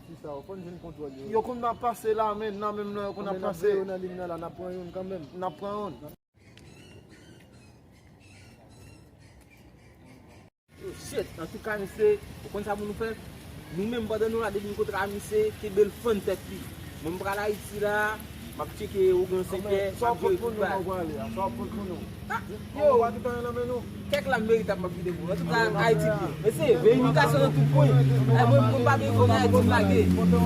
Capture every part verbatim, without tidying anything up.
Fi sa yo, fò n jwenn kontwòl yo. Yo konn ap pase la, men nan menm nan, yo konn ap pase. Yo nan liy nan la, n ap pran youn kanmenm. N ap pran youn. Yo, shit, antouka, mesye, ou konn sa pou nou fè? Nou menm, pandan nou la, depi n kontre a misye, kenbe l fann tèt li. Mwen, m pral Ayiti la, m ap tcheke ougan senkè, m ap jere tout bagay. Sa w pot pou nou, sa w pot pou nou. Ah, yo, kèk lam veritab m ap kite pou nou. Antouka, Ayiti byen. Mesye, verifikasyon nan tout kwen. Eh, mwen, mwen pa gen fò nan Ayiti, m lage. Pa gen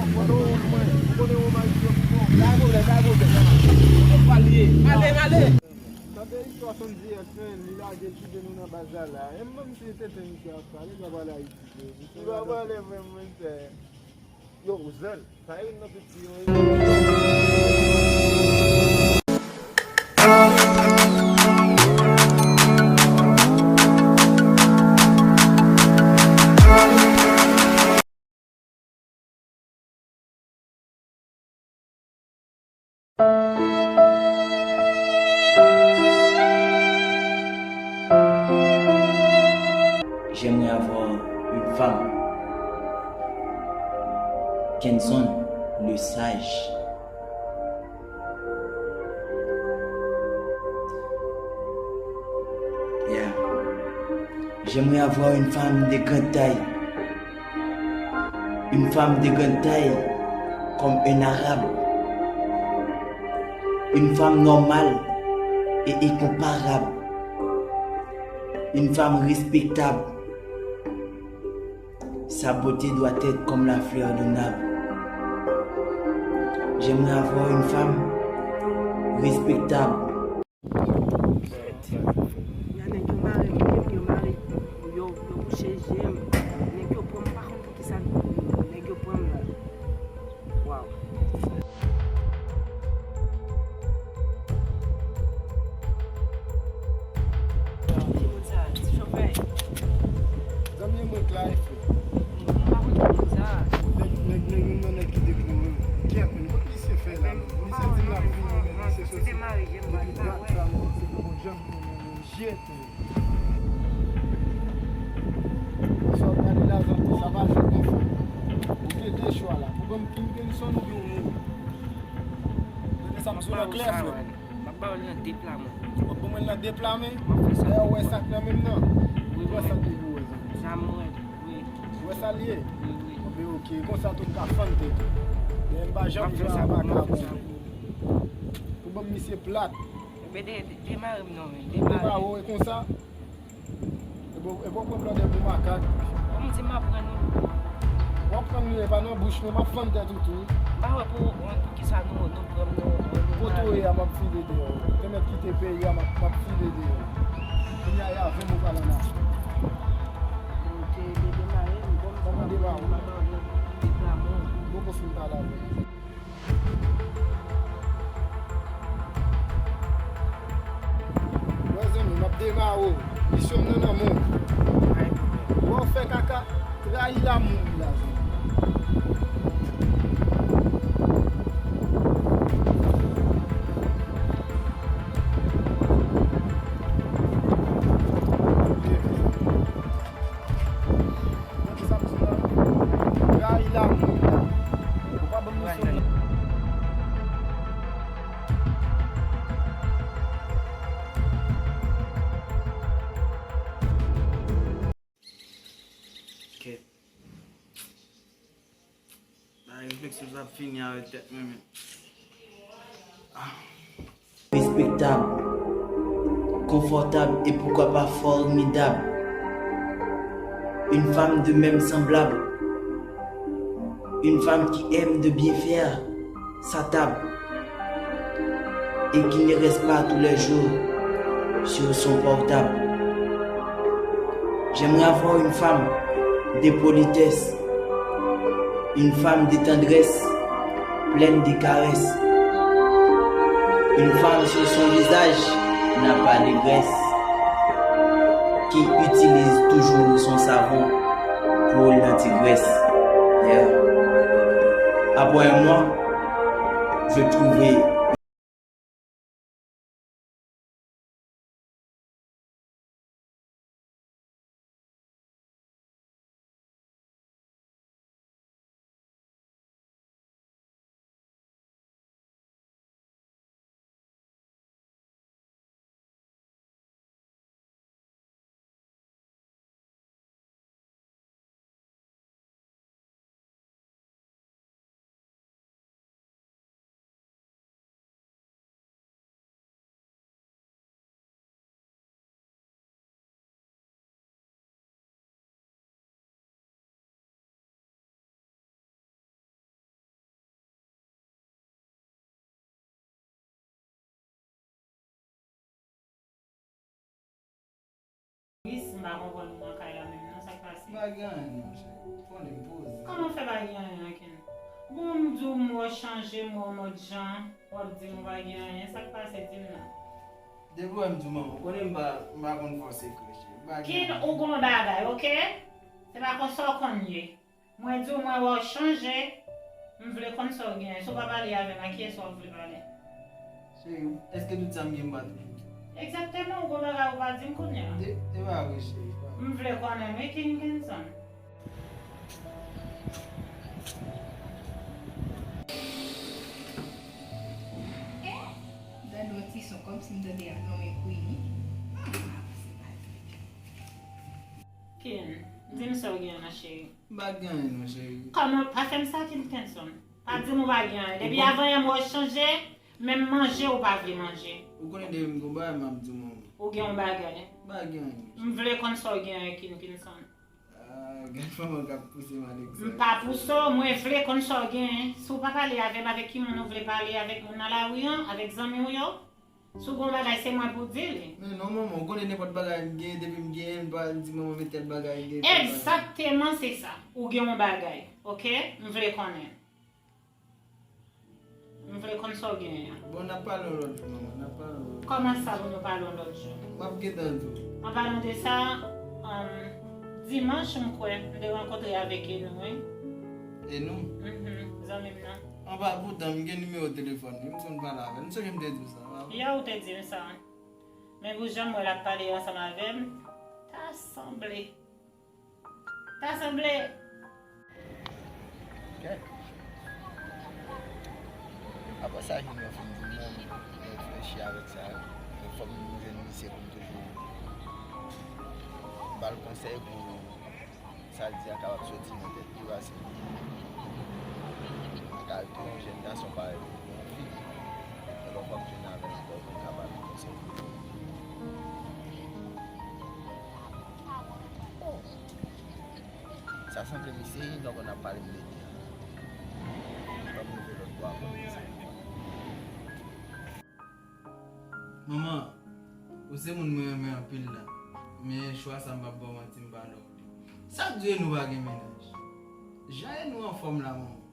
pwoblèm, pa gen pwoblèm. Kote w pral ye? Ale, ale. Tande istwa Sandy an, men, li lage kite nou nan baz la la. E m menm si tenten misye ap pale, li pa pale Ayiti vre. Li pa pale vre, mwen, se. Yo, ou zen. Sa youn nan piti yo ye. J'aimerais avoir une femme. Kenson, le sage. Yeah. J'aimerais avoir une femme de grande taille. Une femme de grande taille comme un arabe. Une femme normale et incomparable. Une femme respectable. Sa beauté doit être comme la fleur de Nab. J'aimerais avoir une femme respectable. Nan nèg yo mare m, yo mare, yo, yo kouche je m. Nèg yo pran m, m pa konn poukisa nèg yo pran m nan. Waw. Ki moun sa? Ti chofè? Zanmi mwen k la, e frè. M pa konn ki moun sa. Nèg, nèg, nèg, youn nan nèg ki te pran mwen. Kèt, men, kot misye fè la, men? Misye di l ap vini, men misye soti depi dat sa, men misye poko janm pran mwen, men jete. Sa w gade la, zanmi, sa pa jwe konsa. Ou gen de chwa la. Pou ban m King Kenson oubyen ou mouri. Tande sa m di w la klè, frè. M ap ba w l nan de pla men. W ap ban mwen l nan de pla men? M ap fè sa. Dayè, ou wè sa k nan men m nan? Wi, wi. Ou wè sa k depi w wè, zanmi? Sa m wè, wi. Ou wè sa l ye? Wi, wi. Bon, ben, oke, konsa tou m ka fann tèt ou. Men m pa janm jwe avè makabou. Pou ban m misye plat. Ebyen, de, de, demare m non, men. Demare. Demare w, e konsa? Epi w, epi w pran blòdè pou makak. Bon, m di m ap pran nou. W ap pran nou, e pa nan bouch mwen, m ap fann tèt ou tou. M pa wè pou, pou kisa nou, nou pran m, nou, nou. Kote w ye a, m ap file deyò. Ou te mèt kite peyi a, m ap, m ap file deyò. Kounye a, e avè m ou pral ann Afrik. Ou te, te demare m, bon, m poko fin pale avè w. Wè zanmi, m ap demare w. Misyon m nan nan men w. Wè w fè kaka, trayi lanmou m la, zanmi. Gade sa m di la. Trayi lanmou m la. Ou pa ban m misyon nan. Kèt. Bagay refleksyon sa ap fini avèk tèt mwen, men. Ah. Respectable, confortable et pourquoi pas formidable. Une femme de même semblable. Une femme qui aime de bien faire sa table et qui ne reste pas tous les jours sur son portable. J'aimerais avoir une femme de politesse, une femme de tendresse, pleine de caresses. Une femme sur son visage n'a pas de graisse, qui utilise toujours son savon pour l'antigraisse. Yeah. Après un mois, je trouvais Pa konprann ou nan kay la menm non, sa k pase? M pa gen anyen non, cheri. Ou konnen m poze. Kòman w fè pa gen anyen, Ken? Bon, m di w m wè w chanje, m wè w yon lòt jan, w ap di m ou pa gen anyen, sa k pase, di m non. Depi w wè m di w manman, ou konnen m pa, m pa konn fè w sekrè, cheri. M pa gen anyen. Ken, ou gon bagay, oke? Se pa konsa w konn ye. Mwen di w mwen wè w chanje, m vle konn sa w genyen. Si w pa pale avè m, a kiyès w ap vle pale? Cheri, èske tout sa m gen m pa toujou di w? Egzakteman, ou gon bagay ou pa di m kounye a. E, e pa vre, cheri, e pa vre. M vle konnen wi, King Kenson. Eh, dan dòti son kòmsi m tande y ap nonmen Queenie. Hmm, m avanse pale. Ken, di m sa w gen an, cheri. M pa gen anyen non, cheri. Kòman? Pa fè m sa, King Kenson. Pa di m ou pa gen anyen. Depi avan yè m wè w chanje, menm manje ou pa vle manje. Ou konnen depi m gon bagay, m ap di w manman. Ou gen yon bagay. M pa gen anyen. M vle konn sa w gen an, King Kenson. Ah, gad manman k ap pouse m avèk sa. M pa pouse w, mwen vle konn sa w gen. Si w pa pale avè m, avèk ki moun ou vle pale? Avèk moun nan lari an? Avèk zanmi w yo? Si w gen yon bagay, se mwen pou w di li. Men non, manman, ou konnen nenpòt bagay m gen, depi m genyen, m pa di manman men tèl bagay m gen, tèl bagay. Egzakteman, se sa. Ou gen yon bagay, oke? M vle konnen. M vle konn sa w genyen an. Bon, n ap pale yon lòt jou, manman, n ap pale yon lòt jou. Kòman sa pou nou pale yon lòt jou? M ap gentan di w. An palan de sa, um, dimanch, m kwè, m te rankontre avèk Enou, wi. Enou? Mhm, zanmi m nan. Anba poutan, m gen nimewo telefòn li, m konn pale avè l. M sonje m te di w sa, pa vre? Yè ou te di m sa. Men pou jan m wè l ap pale ansanm avè m, ta sanble. Ta sanble. Kèt. Apre sa, Junior fin di m, mwen, mwen reflechi avèk sa. Men fò m jwenn misye pou m toujou ba l konsèy pou sa l di a kapab soti nan tèt li, paske m pa ka tou yon jèn gason parèy yon fi. Alò fò m jwenn avè l ankò pou m ka ba l konsèy. Sa sanble misye, donk n ap pale m de li a. Ban m rive lòt bò a pou m di sa. Manman, ou se moun mwen renmen anpil la, men chwa sa m p ap ba w manti, m pa love li. Sa k di Enou pa gen mennaj? Jan Enou anfòm la, manman.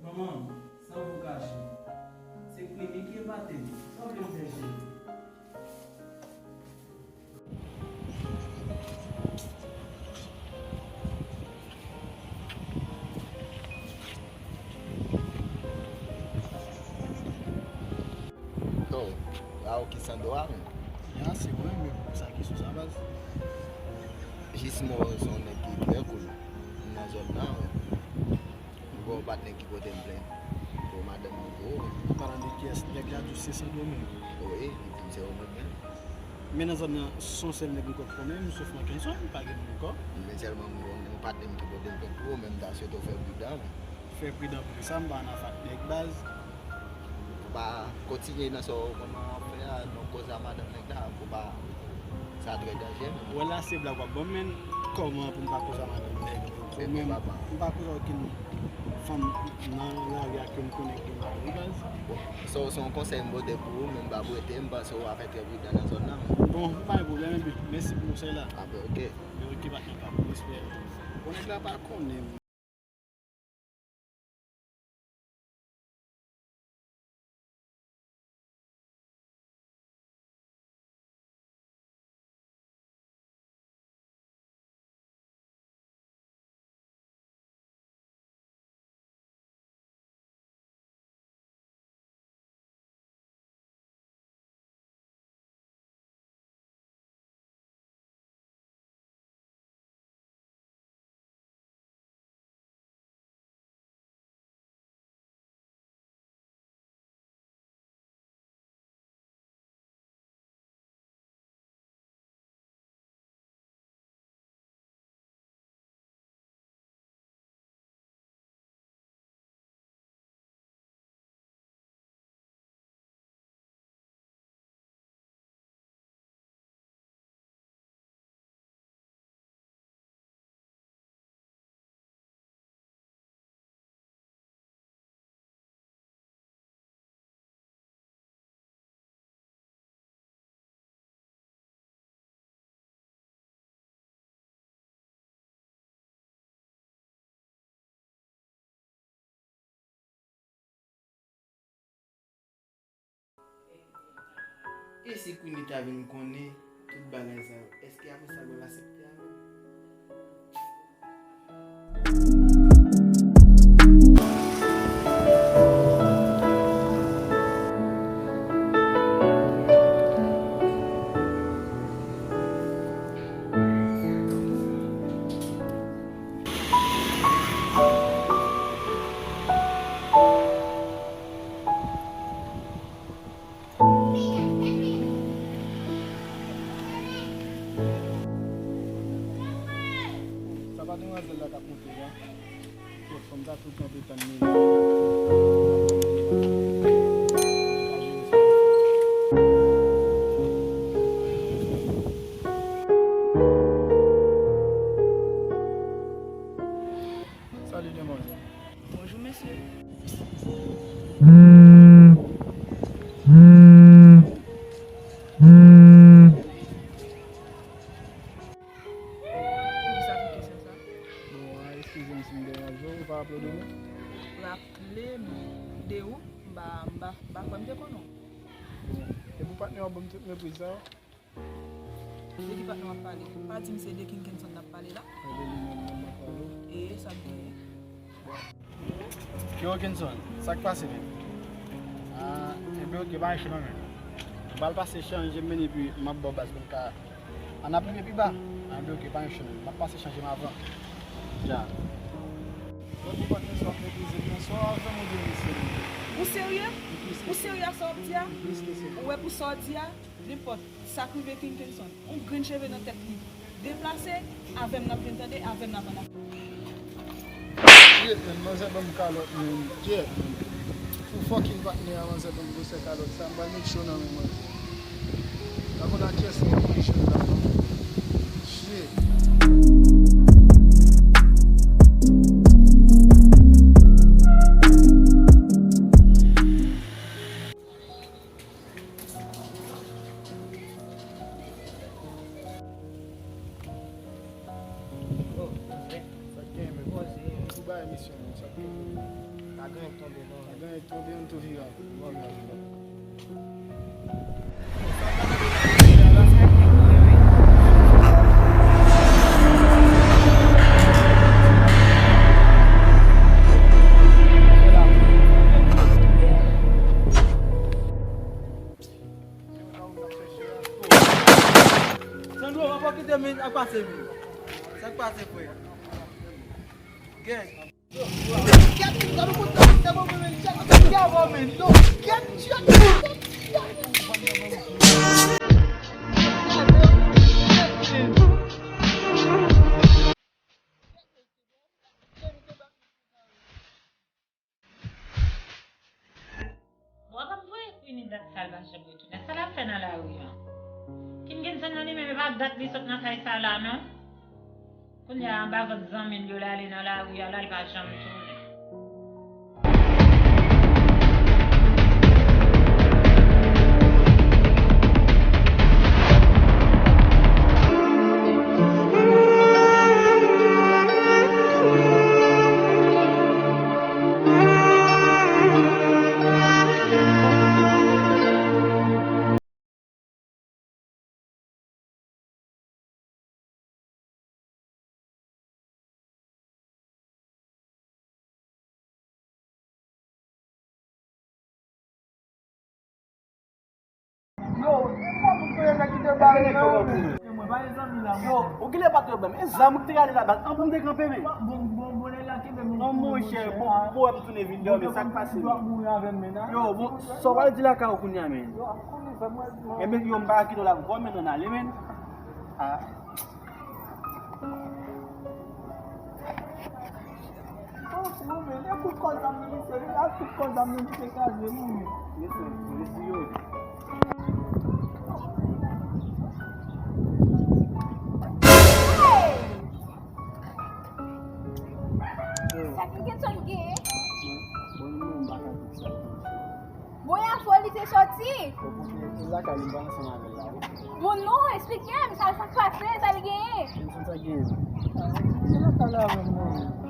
Manman, san pwokasyon, se Queenie ki epate m. Sa w vle m fè, cheri? Yo, Raoul ki san do a menm? Ya, se mwen menm, sa ki sou sa, baz? Jis mwen se yon nèg ki trè cool nan zòn nan, wi. M gen yon patnè ki pote m plent pou madanm li tou. An palan de kiyès? Nèg la di w se Sandro menm? Wi, li di m se ou menm menm. Men nan zòn nan, se yon sèl nèg m kwè k konnen m, sof Mackenson, m pa gen moun ankò. Men sèlman m gen yon patnè m ki pote m plent pou ou, men m ta swete w fè pridan. Fè pridan pou kisa? M pa nan afè ak nèg, baz. Ou pa kontinye nan sa w konn ap fè a, nan koze a madanm nèg la, pou pa, sa trè danjere. Wè la se blag w ap ban m, men kòman pou m pa koze a madanm nèg? Ou menm, m pa koze a okenn fanm nan lari a ke m konnen ki gen mari, baz. Bon, sa se yon konsèy m pote pou ou, men m p ap rete, m panse w a fè trè pridan nan zòn nan. Bon, pa gen pwoblèm, epi mèsi pou konsèy la. Ah, ben, ok. Men ok, patnè pa, respè. Bon, nèg la pa konnen m. E si Queenie ta vin konnen tout bagay sa yo, èske apre sa l pral aksepte avè m? Sa pa demwazèl la k ap monte la? Kèt, fanm sa tout tan pe tann li la. Salut, demwazèl. Bonjou, mesye. Poukisa ki kesyon sa? Bon, a, eskize m si m deranje w, ou pa raple w de mwen? Raple m de ou? M pa, m pa, m pa kwè m te konnen w. Bon, e pou patnè w ban m tout mepriz sa yo? De ki patnè w ap pale? Pa di m se de King Kenson n ap pale la? Se de li menm, menm m ap pale w. E sa k genyen? Bon. Yo, Kenson, sa k pase menm? Ah, enben, oke, pa gen cho non, menm. M pral pase chanje m, men epi m ap ba w baz pou n ka ann ap rive pi ba. Ah, enben, oke, pa gen cho non, menm. M ap pase chanje m avan. Dja. Bon, ou konn sa w ap meprize m nan, sa w ap fè m ou byen mesye? Ou serye? Ou serye ak sa w ap di a? Ou wè pou sa w di a? Nenpòt sa k rive King Kenson, yon grenn cheve nan tèt li deplase, avè m n ap vin tande, avè m n ap ann ap. Shit, man, manzè ban m kalòt, man. Shit, man. Pou fucking patnè a, manzè ban m gwosè kalòt sa, m pral met cho nan men manzè. Pa konn a kiyès li voye cho sa, non. Shit. Oh, sa k gen, men. Poze. Pou bay misyon, men, sa k gen. Pa gen tonbe, non. Pa gen tonbe, ann tou vire. Bon, men. Sandro, w ap kite men ak pase vre. Sa k pase, frè? Gang. Bon, w ap voye Queenie dat sa l pa janm retounen. Sa l ap fè nan lari a? King Kenson nan li menm, e pa dat li sot nan kay sa la, non. Kounye a, anba vant zanmi l yo l ale nan lari a la, l pa janm tounen. Yo, e pa moun konnen sa ki te bare nan yo. Yo, ou genlè pa te wè m. E zam ou te rale la bal an pou m te kanpe, men. Bon, bon, bon, nèg la kenbe m. Non, monchè, bon, bon, wè m tounen vin dòmi, sa k pase, men? Yo, bon, sa w pral di lakay ou kounye a, men? Enben, yo, m pa kite w la ankò, men, ann ale, men. Ah. Oh, mwen, men, e kout kò zam nan misye, li la, kout kò zam nan misye kraze, mwen. Mesye, mesye yo. Sa ki gen sòt gen? Bon, non, m pa ka di sa. Bon, e a foli te sòti? Okontrè, e lakay li m pa ansanm avè l la, wi. Bon, non, eksplike m, sa, sa k pase, sa li genyen? Li santi sa genyen. Ah, li lakay la avè m, non.